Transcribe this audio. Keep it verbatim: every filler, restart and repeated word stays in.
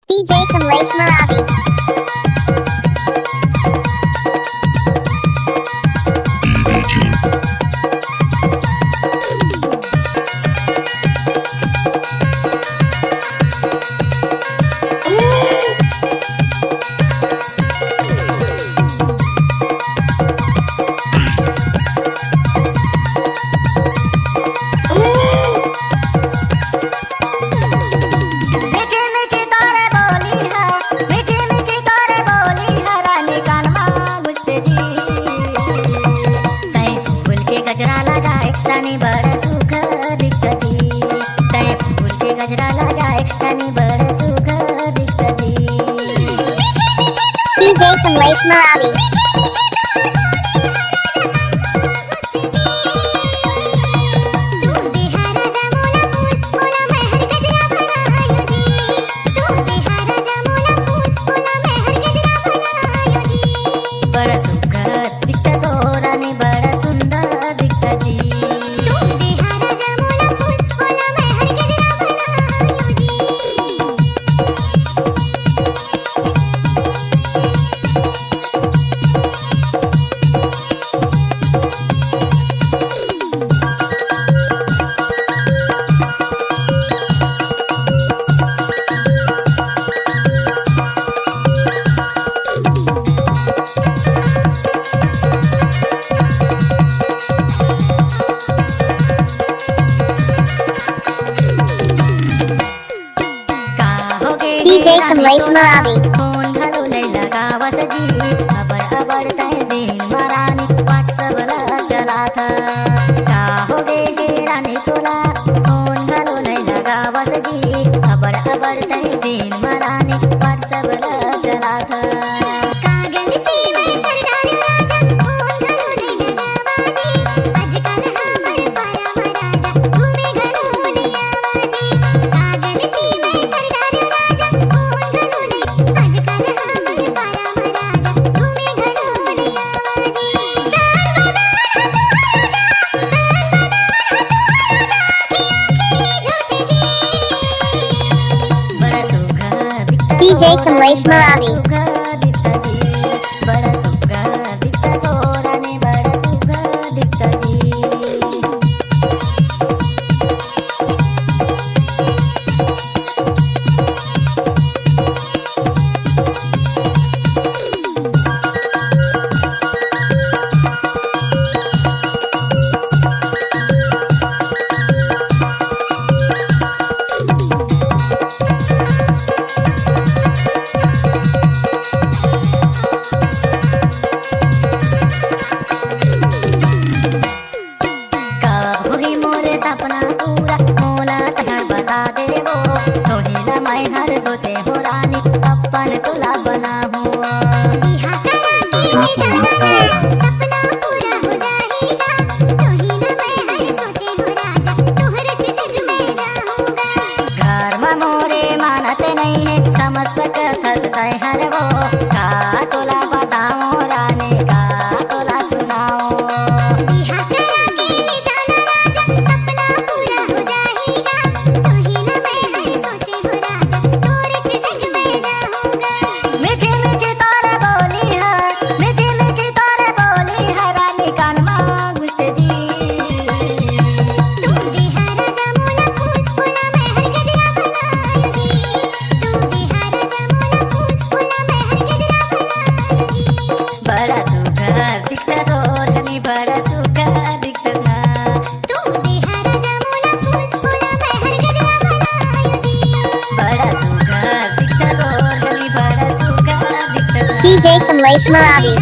DJ Kamlesh Maravi. मीठी मीठी तोरे बोली है, मीठी मीठी तोरे बोली है, रानी कान मा घुसते जी। तैं फूल के गजरा लगाए, रानी बड़ा सुघर दिखती। तैं फूल के गजरा लगाए, रानी बड़ा सुघर दिखती। DJ Kamlesh Maravi. बड़ा सुघर दिखता सोरा ने, बड़ा सुंदर दिखता जी। DJ Kamlesh Maravi. फोन घलो नइ लगावस जी, अबड़ अबड़ तैं दिन म रानी WhatsApp ला चलाथा। का हो गे हे रानी तोला, फोन घलो नइ लगावस जी, अबड़ अबड़ तैं दिन म रानी WhatsApp ला चलाथा। का गलती मैं कर डारे राजा, फोन घलो नइ लगावा जी, आजकल हमर पारा म राजा घूमे घलो नइ आवा जी। का गलती मैं कर डारे राजा, फोन घलो नइ, आजकल हमर पारा म राजा घूमे घलो नइ आवा जी। DJ Kamlesh Maravi. कब होही मोर सपना पूरा, मोला तैं बता देबो। तोही ला मैं हर सोचे हो रानी, अपन तोला बनाहूँ। बिहा करा के ले जाना राजा, सपना पूरा हो जाही गा। तोही ला मैं हर सोचे हो राजा, तोहरे जग में रहूँगा। घर म मोरे मानत नइ हे, समझ सकत हस तैं हर वो। का तोला बतावं रानी, का तोला सुनावं। बिहा करा के ले जाना राजा, सपना पूरा हो जाही गा। तोही ला मैं हर सोचे हो राजा, तोरे जग में रहूँगा। मीठी मीठी तोरे बोली है, मीठी मीठी तोरे बोली है, रानी कान मा घुसते जी। तू दे हा राजा मोला फूल, मोला मैं हर गजरा बनायो जी। तू दे हा राजा मोला फूल, मोला मैं हर गजरा बनायो जी। बड़ा सुघर दिखत हो रानी, बड़ा सुघर दिखत ना। तू दे हा राजा मोला फूल, मोला मैं हर गजरा बनायो जी। बड़ा सुघर दिखत हो रानी, बड़ा सुघर दिखत ना। DJ Kamlesh Maravi.